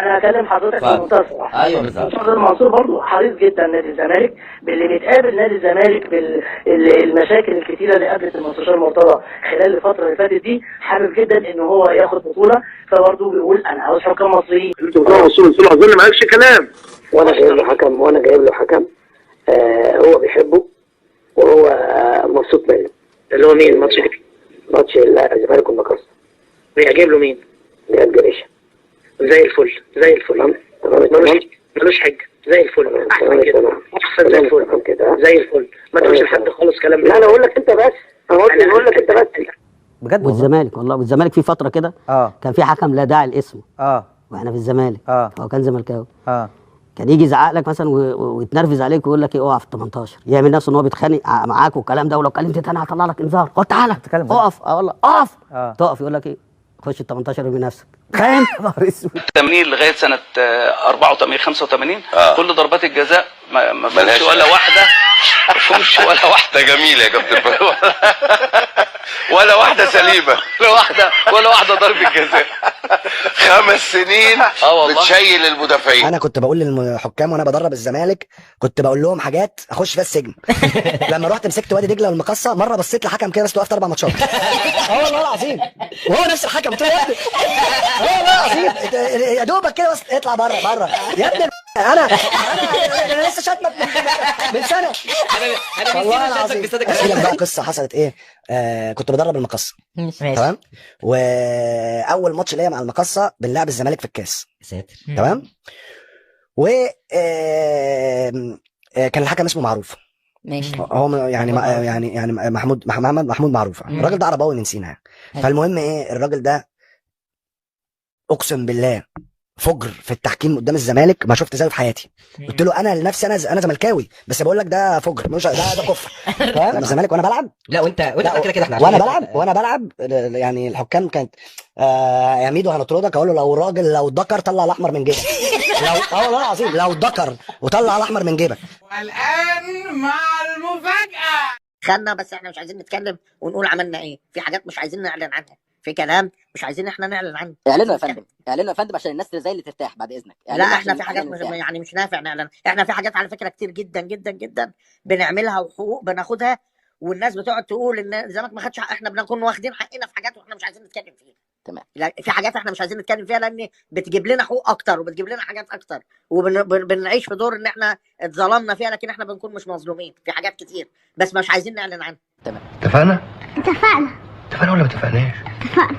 انا هكلم حضرتك اتفضل. بمنتهى الصراحة. ايوه بالظبط. مرتضى منصور برضه حريص جدا نادي الزمالك باللي بيتقابل نادي الزمالك بالمشاكل الكتيرة اللي قابلت المستشار مرتضى خلال الفترة اللي فاتت دي، حابب جدا ان هو ياخد بطوله، فبرضه بيقول انا عاوز حكام مصريين. انت مرتضى منصور قلت له اظن مالكش كلام. وانا جايب له حكم، وانا جايب له حكم هو بيحبه وهو مبسوط منه. اللي هو مين ماتش؟ ماتش الزمالك والمقاصه. جايب له مين؟ جايب جريشه. زي الفل زي الفل. تمام. ملوش حجه، زي الفل، احسن كده، احسن زي الفل كده زي الفل. ما تقولش لحد خالص كلام. لا انا اقول لك انت بس، انا اقول لك انت بس. بجد والله. والزمالك والله، والزمالك في فترة كده كان في حكم لا داعي لاسمه واحنا في الزمالك، هو كان زملكاوي، كان يجي يزعق لك مثلا ويتنرفز عليك ويقول لك ايه اقع في ال 18، يعمل نفسه ان هو بيتخانق معاك والكلام ده، ولو كلمت تاني هطلع لك انذار، خد تعالى اقف. والله اقف. تقف يقول لك ايه خش ال 18 ارمي نفسك. فاهم؟ نهار اسود. 80 لغاية سنة 84 85 كل ضربات الجزاء ما فيهمش ولا واحدة، ما فيهمش ولا واحدة. جميل يا كابتن. ولا واحدة سليمة، ولا واحدة ضربه جزاء. 5 سنين بتشيل المدافعين. انا كنت بقول للحكام وانا بدرب الزمالك، كنت بقول لهم حاجات اخش فيها السجن. لما رحت مسكت وادي دجله والمقصه، مرة بصيت لحكم كده بس وقفت 4 ماتشات. والله العظيم، وهو نفس الحكم. قلت له يا ابني والله العظيم يا دوبك كده بس اطلع بره بره يا ابني. انا انا لسه شاتمك من سنة. انا والله العظيم. احكي لك بقى قصة حصلت ايه. كنت بدرب المقصه، تمام، واول ماتش ليا مع المقصه بنلعب الزمالك في الكاس. ساتر. تمام. و كان الحكم اسمه معروف. ماشي. هو يعني يعني محمود محمد معروف. الراجل ده عرباوي من سينا يعني. فالمهم ايه، الراجل ده اقسم بالله فجر في التحكيم قدام الزمالك ما شفت زيه في حياتي. قلت له انا لنفسي انا زملكاوي، بس بقول لك ده فجر، مش ده كفر. فاهم؟ الزمالك وانا بلعب. لا وانت كده كده احنا وانا بلعب يعني الحكام كانت يا ميدو هنطردك، اقول له لو راجل لو ذكر طلع الاحمر من جيبك. لو والله العظيم لو ذكر وطلع الاحمر من جيبك. والان مع المفاجاة. خدنا بس احنا مش عايزين نتكلم ونقول عملنا ايه، في حاجات مش عايزين نعلن عنها، في كلام مش عايزين احنا نعلن عنه. اعلنوا يا فندم، اعلنوا يا فندم عشان الناس زي اللي ترتاح بعد اذنك. لا احنا في حاجات مش يعني مش نافع نعلن، احنا في حاجات على فكرة كتير جدا جدا جدا بنعملها وحقوق بناخدها، والناس بتقعد تقول ان الزمالك ما خدش حق، احنا بنكون واخدين حقنا في حاجات واحنا مش عايزين نتكلم فيها. تمام. لا في حاجات احنا مش عايزين نتكلم فيها لان بتجيب لنا حقوق اكتر وبتجيب لنا حاجات اكتر، وبنعيش في دور ان احنا اتظلمنا فيها، لكن احنا بنكون مش مظلومين في حاجات كتير بس مش عايزين نعلن عنها. تمام. اتفقنا؟ اتفقنا. اتفقنا ولا ما اتفقناش؟ اتفقنا.